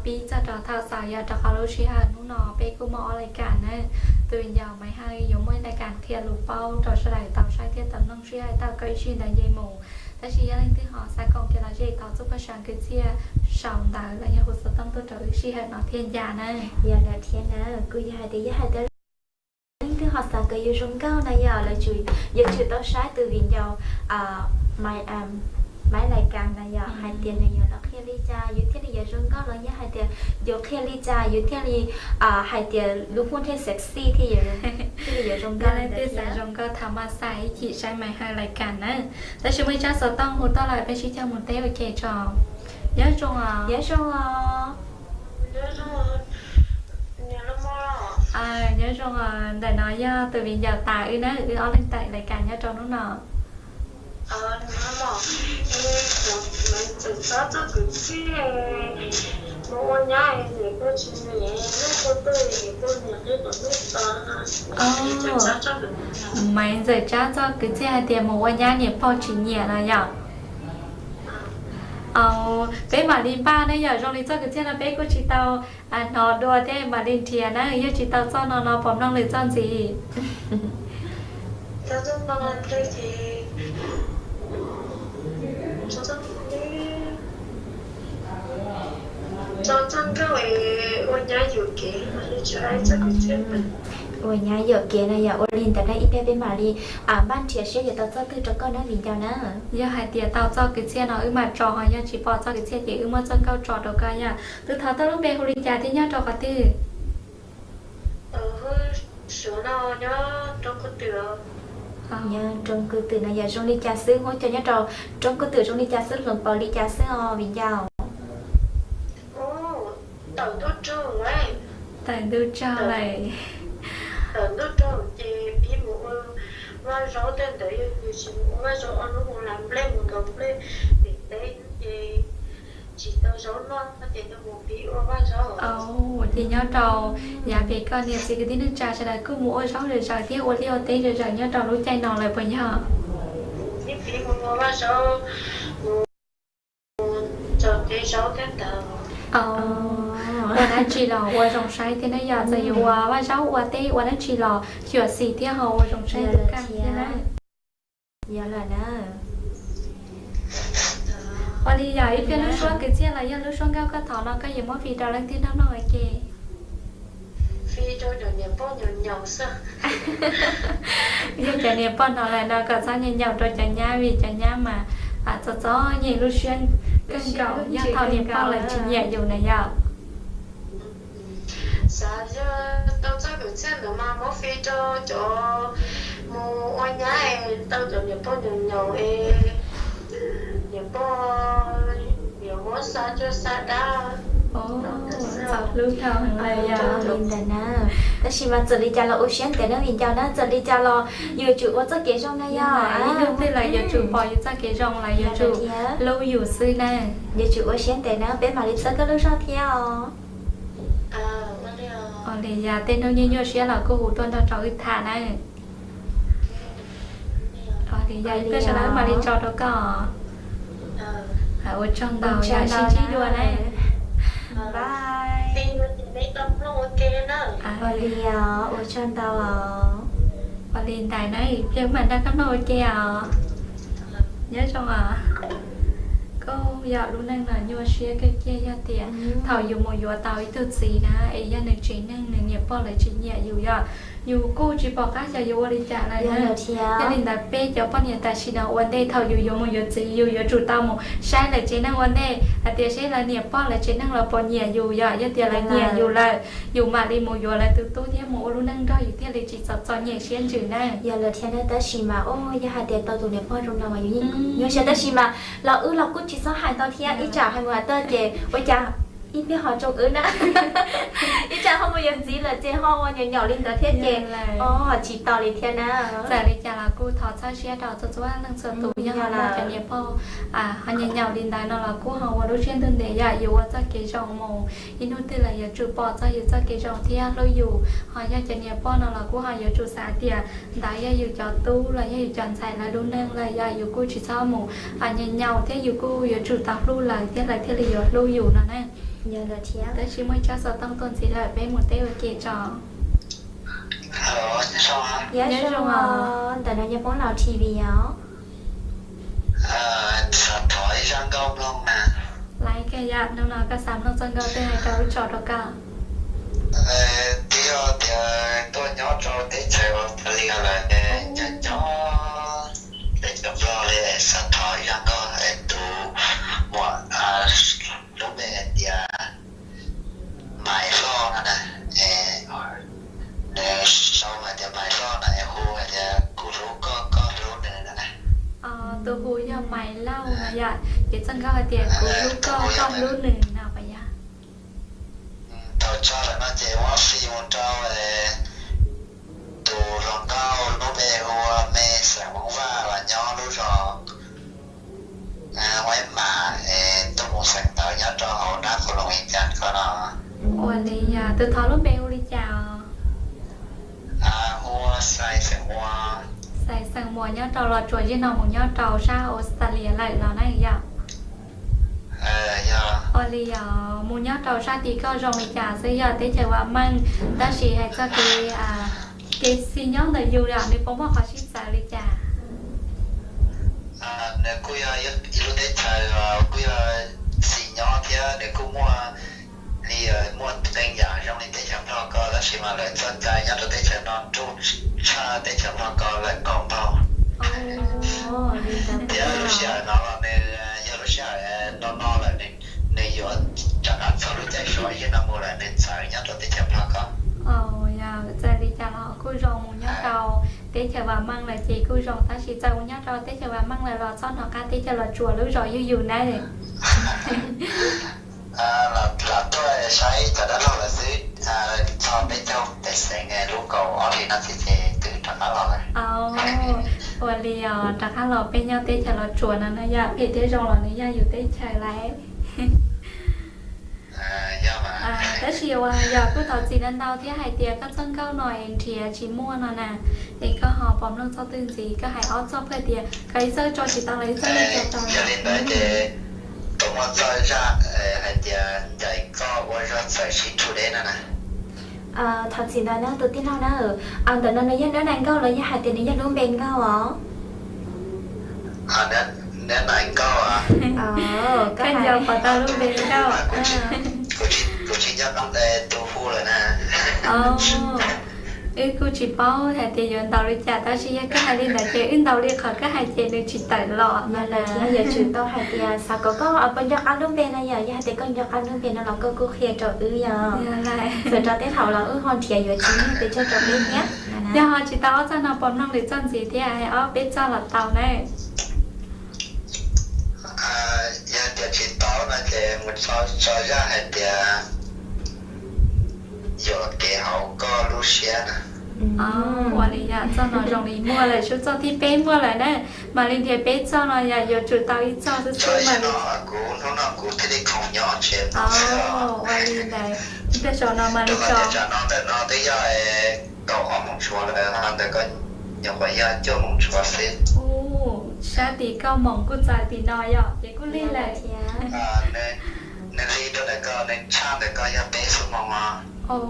pib txog rau thaum xaus yog rau qhov lub sij hawm hnub no peb kuj muaj ob lais kas na. Tus viv ncaus Maiv Hawj yuav muaj ib lais kas qhia lus paub rau sawv daws tau saib thiab tau mloog sij hawm tau kawg ib sij ntawd nce mus. Tab sis yog leej twg ho xav koom kiag los zem thov txuj paj sam kwv txhiaj sau ntawv los yog hu xov tooj tuaj rau wb sij hawm no thiaj nca na. Yog lawm thiab na, kuj yog hais tias yog hais tias leej twg ho xav kom yuav zoo nkauj na yog lawv yuav tsum tau saib tus viv ncaus Maiv lais kas na yog hais tias nws yuav los qhia li cas yus thiaj li yuav zoo nkauj los yog hais tias yuav qhia li cas yus thiaj li hais tias lub khuj thiaj sexy thiaj li yuav zoo nkauj. Yog leej twg xav zoo nkauj thov mas xav ib chim saib Maiv Hawj lais kas na. Tab sis muaj ib tsab xov tooj hu tuaj lawm peb sib coj mus teb ua ke tso. Nyob zoo os. Nyob zoo os. Nyob zoo os, ntawm no yog tus viv ncaus tas wb na, wb ob leeg tawm lais kas nyob rau hnub no. Maiv Ntxawm Tsab txoj kwv txhiaj hais tias mus ua nyab niam pog tsis nyiam no yom. Peb mam li npaj na yom, zoo li txoj kwv txhiaj no peb kuj tsis tau hnov dua thiab mam li nrhiav na, yog tsis tau txoj no no pom mloog lwm txoj ntxiv. Ua nyab yuam kev no yog ua li ntawd na ib pliag peb mam li npaj nrhiav seb yuav tau txoj twg rau koj na viv ncaus na. Yog hais tias tau txoj kwv txhiaj no wb mam tso, ho yog tsis pom txoj kwv txhiaj ces wb muab txoj nkauj tso rau koj yom. Tus thov tau lub npe hu li cas thiab nyob rau qhov twg? Nyob roob Kuj Twm no yog zoo li cas xwb, huab cua nyob rau roob Kuj Twm zoo li cas xwb, hloov pauv li cas xwb os viv ncaus? Tawm ntuj tsaug lawm. Tawm ntuj tsaug lawm. Tawm ntuj tsaug ces pib mus ua vaj zaub tej ntawd, yog yus tsis mus ua vaj zaub ob hnub mus lav nplej mus ntaus nplej tim teb ces tsis tau zaub noj ces mus pib ua vaj zaub. Ces nyob rau yav pem koj niam txiv kwv tij neej tsa sawv daws kuj mus ua zaub zom zaws thiab ua liaj ua teb zom zaws nyob rau lub caij no lawm puas yog? Yeej pib mus ua vaj zaub, mus txog teb zaub thiab ntawd. Ua dab tsi los ua zoo saib thiab na yom, txawm yuav ua vaj zaub ua teb ua dab tsi los xyuam xim thiab ho ua zoo saib tus kheej thiab na. Yog lawm na. Ua li yog ib pliag lub suab kwv txhiaj los yog lub suab nkauj koj thov no koj yuav muab fij rau leej twg nrog mloog ua ke? Yog cov niam pog hnov lawm no kom txhob nyaum nyaum rau cov nyab, vim cov nyab mas txom txom nyem lub siab kawg nkaus yog thaum niam pog lawv tsis nyiam yus na yom. Xav yog tau txoj kwv txhiaj ntawd mas muab fij rau cov mus ua nyab es tau cov niam pog nyaum nyaum es niam pog yuav muab xa cuag xa dab. Txaus hlub dhau heev lawm yom. Li ntawd na, tab sis mas txawm li cas los ua siab ntev na viv ncaus na, txawm li cas los yus yuav tsum ua txoj kev zoo na yog. Ib hnub twg lawv yuav tsum pom yus txoj kev zoo, lawv yuav tsum hlub yus xwb na. Yuav tsum ua siab ntev na, peb mam li txhawb koj lub zog thiab os. Ua li yog tej hnub nyuaj nyuaj siab los kuj hu tuaj nrog rau wb tham na. Ua li yog ib pliag sawv daws mam li tso rau koj. Ua tsaug ntau, sib ntsib dua na. Ua li os, ua tsaug ntau os. Ua li ntawd na, ib pliag mam nrog koj mloog ua ke os. Nyob zoo os. Kuj yog lub neej no nyuaj siab kawg kiag, yog tias thaum yus mus yuav tau ib tug txiv na es yog nws tsev neeg nws niam pog lawv tsis nyiam yus yom, yus kuj tsis pom qab xyov yuav ua li cas lawm na. Yog li ntawd peb cov poj niam tam sim no ua ntej thaum yus yuav mus yuav txiv yus yuav tsum tau mus saib lawv tsev neeg ua ntej hais tias seb lawv niam pog lawv tsev neeg lawv puas nyiam yus yom, yog tias lawv nyiam yus lawm yus mam li mus yuav lawv tus tub thiab mus ua lub neej nrog yus thiaj li tsis txom txom nyem siab ntsws na. Yog lawm thiab na, tab sis mas yog hais tias tau tus niam pog zoo no mas yus yeej nyuaj siab, tab sis mas los wb los kuj tsis txhob hais ntau thiab, ib tsam hais mus hais tuaj ces ua cas ib pliag ho tsoo wb na. Ib tsam ho mus yuav txiv lawm ces ho ua nyaum nyaum li ntawd thiab ces ho tsis tau li thiab na. Txawm li cas los kuj thov txhawb siab rau txhua txhua leej txhua tus, yog ho muaj cov niam pog ho nyaum nyaum li ntawd no los kuj ho ua lub siab ntuj ntev yom, yus ua txoj kev zoo mus ib hnub twg lawv yuav tsum pom txog yus txoj kev zoo thiab hlub yus. Ho yog cov niam pog no los kuj ho yuav tsum xav tias ntawd yog yus cov tub los yog yus cov ntxhais lawv lub neej lawm yom, yus kuj tsis txhob mus nyaum nyaum thiab yus kuj yuav tsum tau hlub lawv thiab lawv thiaj li yuav hlub yus no na. Tab sis muaj ib tsab xov tooj tuaj ntxiv lawm, peb mus teb ua ke tso. Nyob zoo os, ntawm no yog Hmoob Laus T V os. Xav thov ib zaj nkauj mloog na. Laiv kawg yom, hnub no koj xav mloog txoj nkauj twg hais rau wb tso rau koj? Twb yog tias tuaj nyob rau teb chaws Australia lawm, nyob nyob teb chaws Nplog li, xav thov ib zaj nkauj es tus muam lub npe hais tias Maiv Loj no na, nws sau hais tias Maiv Loj no es hu hais tias kuv hlub koj, koj hlub nws no na. Tus hu yog Maiv Lauj no yom, ces txoj nkauj hais tias kuv hlub koj, koj hlub nws no puas yog? Thaum tso lawm no ces muab fij mus rau tus hluas nkauj lub npe hu ua Me, xeem Hmoob Vaj los nyob lub zos Huaib Mam, tuaj mus xeem ntawv nyob rau hauv dab qhuv loos Vias Cas ko no. Ua li yog tus thov lub npe hu li cas os? Hu ua Xais xeem Muas. Xais xeem Muas nyob rau Los Tsuas, zaum no mus nyob rau sab Australia lawm los na yom? Ua li yog mus nyob rau sab tim koj zoo li cas xwb, yog teb chaws vam meej, tab sis hais txog kev, kev xis nyob ntawm yus yom, nws puas muaj qhov sib txawv li cas? Nws kuj yog ib lub teb chaws kuj yog xis nyob thiab nws kuj muaj li, muaj qee yam zoo li teb chaws Nplog ko, tab sis mas lawv txoj cai nyob rau teb chaws no ruj tshaj teb chaws Nplog ko lawm kaum npaug. Thiab lub sij hawm no los nws yog lub sij hawm no no lawm, nws yuav rov qab txog lub caij suav yig no mus lawm, nws txawv nyob rau teb chaws Nplog ko. Yog txawv li cas los kuj zoo, mus nyob rau teb chaws vam meej lawm ces kuj zoo, tab sis txawm mus nyob rau teb chaws vam meej lawm los txhob hnov qab teb chaws Los Tsuas lub zos yug yus nawb. Los tuaj saib cov dab laug lawm xwb, txog peb caug peb xeem lub kaum ob hlis no xwb ces twb rov qab los lawm. Ua li os, rov qab los peb nyob teb chaws Los Tsuas no na yom, phem thiab zoo los nws yog yus teb chaws lawm. Tab sis uas yog kuj thov txim ntau ntau thiab hais tias koj txoj nkauj no es nrhiav tsis muaj no na, es koj ho pom mloog txoj twg ntxiv, koj hais ob txoj pheej tias koj ib txoj tso tsis tau los ib txoj tso tau. Yog li ntawd ces tau muaj txoj zaj hais tias ncaim koj ua zog txawm sib rhu deb no na. Thov txim ntau na tus tij laug na, ntawm no nws yog nab nais nkauj los yog hais tias nws yog lub npe nkauj os? Nab nais nkauj. Koj nco pom tau lub npe nkauj. Kuv tsis nco qab tus hu lawm na. Wb kuj tsis paub hais tias yuav ntaus li cas, tab sis yog koj hais li ntawd ces wb ntaus li qhov koj hais ces nws tsis tawm los no na. Yuav tsum tau hais tias xav kom koj puas nco qab lub npe no yom, yog hais tias koj nco qab lub npe no los koj kuj qhia rau wb yom. Txawm rau teb thaum los wb ho nrhiav yuav tsis muaj pes tsawg rau peb thiab. Yog ho tsis tau ob txoj no pom mloog lwm txoj ntxiv thiab, hais ob peb txoj los tau na. Yog tias tsis tau no ces mus tso zaj hais tias yuam kev hauv koj lub siab na. Ua li yog txoj no zoo li muaj lawm, sub txoj thib peb muaj lawm na. Mam li nrhiav peb txoj no yog yuav tsum tau ib txoj xwb xwb mam li. Kuv hnub no kuv thiaj li khoom nyob tsev no xwb. Ua li ntawd, tej zaum no mam li tso. Tsam no ntawm no twb yog kaum ob moos tshuav lawm, ntawm koj nyuam qhuav yog cuaj moos tshuav xwb. Sab tim kaum moos kuj txawm tim no yom, ces kuj lig lawm. Nws lig rau ntawm koj, nws tshaj ntawm koj yog peb xuab moos os.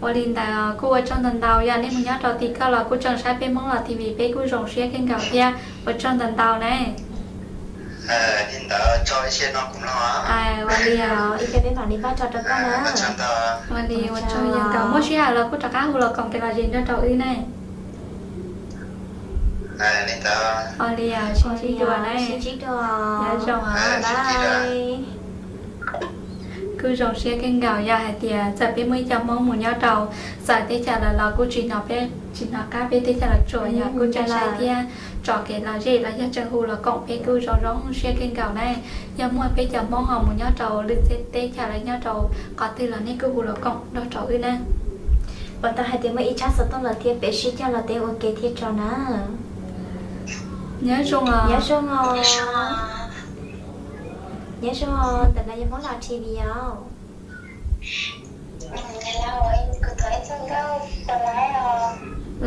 Ua li ntawd kuj ua tsaug ntau ntau, yog nej mus nyob rau tim koj los kuj tseem saib peb Hmoob Los T V, peb kuj zoo siab kawg nkaus thiab, ua tsaug ntau ntau ne. Li ntawd tso ib siab no kuv mloog. Ua li, ib pliag peb mam li npaj tso rau koj na. Ua li ua tsaug yog nkaus, muaj sij hawm los kuj rov qab hu los koom kev lom zem nrog rau wb ne. Ua li, sib ntsib dua ne. Nyob zoo. Kuj zoo siab kawg nkaus, yog hais tias txawm peb muaj ib co Hmoob mus nyob rau txawv teb chaws lawm los kuj tsis hnov, tsis hnov qab peb teb chaws Los Tsuas, yog kuj tseem saib thiab tso kev lom zem los yog tseem hu los koom peb kuj zoo zoo siab kawg nkaus na. Yog muaj peb cov Hmoob ho mus nyob rau lwm teb chaws los nyob rau qhov twg los nej kuj hu los koom nrog rau wb na. Uas tau hais tias muaj ib tsab xov tooj los thiab, peb sib cog los teb ua ke thiab tso na. Nyob zoo os. Nyob zoo os. Nyob zoo os, ntawm no yog Hmoob Los T V os.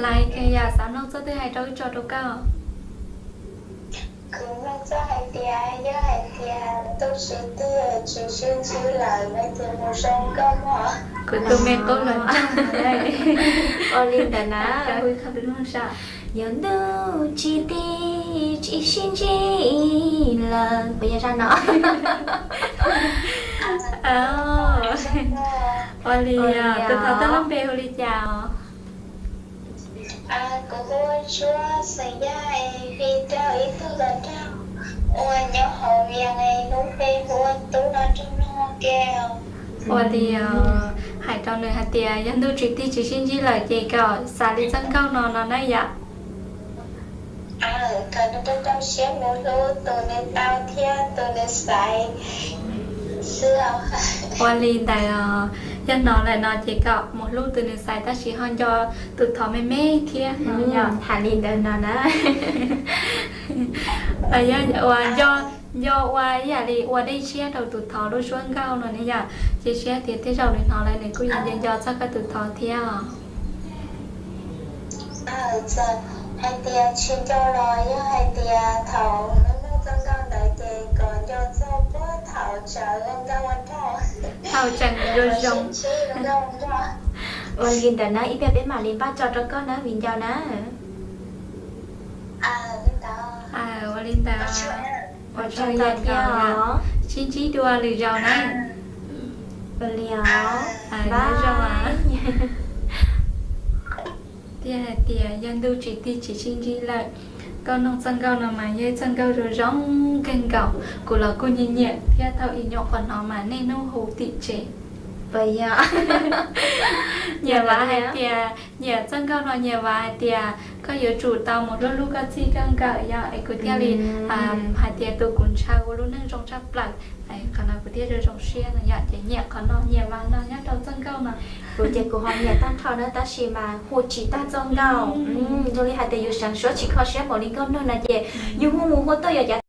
Laiv kawg, yog xav mloog txoj twg hais rau wb tso rau koj. Txog hais tias yog hais tias ntuj tsis tig tsis sib ntsib lawm no ces mus zoo nkauj mog. Kuv tus me qub los tag. Ua li ntawd na. Yog ntuj tsis tig tsis sib ntsib lawm puas yog zaj no? Ua li, tus thov tau lub npe hu li cas os? Kuv hu ua Tsuab xeem Yaj es video ib tug los nrog uas nyob hauv Vias es lub npe hu ua Tub no nrog mloog ua ke. Ua li, hais rau nws hais tias yog ntuj tsis tig tsis sib ntsib lawm ces kom xav li txoj nkauj no no na yom. Kom nws rau rau siab mus hlub tus nws tau thiab tus nws xaiv xwb. Ua li ntawd os, yog no lawm no ces kom mus hlub tus nws xaiv tab sis ho nco tus thov me me thiab no yom. Hais li ntawd no na. Los yog ua, nco ua ib yam li ua dej tshiab rau tus thov lub suab nkauj no ne yom. Cia siab tias tej zaum nws hnov lawm nws kuj yuav nco nco txog koj tus thov thiab os. Txawm hais tias tsis nco los yog hais tias thaum nws mloog txoj nkauj ntawd ces kom nco txog puag thaum tsawv nkauj ua nrog. Thaum tseem zoo zoo. Ua li ntawd na, ib pliag peb mam li npaj tso rau koj na viv ncaus na. Ua li ntawd, ua tsaug thiab os. Sib ntsib dua lwm zaus na. Ua li os. Nyob zoo. Thiaj hais tias yog ntuj tsis tig tsis sib ntsib lawm. Koj mloog txoj nkauj no mas yog ib txoj nkauj zoo zoo kawg nkaus, kuv los kuj nyiam nyiam thiab thaum ib nyuam qhuav hnov mas niaj hnub hu tim tsev. Puas yog? Nyiam vas hais tias, nyiam txoj nkauj no nyiam vas hais tias koj yuav tsum tau mus hlub hlub koj txij koj nkawm yom, es kuv thiaj li hais tias tus kuv ntshaw ua lub neej zoo tshaj plaws. Qhov no kuv thiaj zoo zoo siab no yom, ces nyiam qhov no nyiam vas no nyob rau txoj nkauj no. Kuv ces kuv ho nyiam tag nrho na tab sis mas hu tsis tag txoj nkauj. Zoo li hais tias yus seev suab tsis kho siab npaum li nkauj nug no ces yus hu mus hu tuaj yuav cas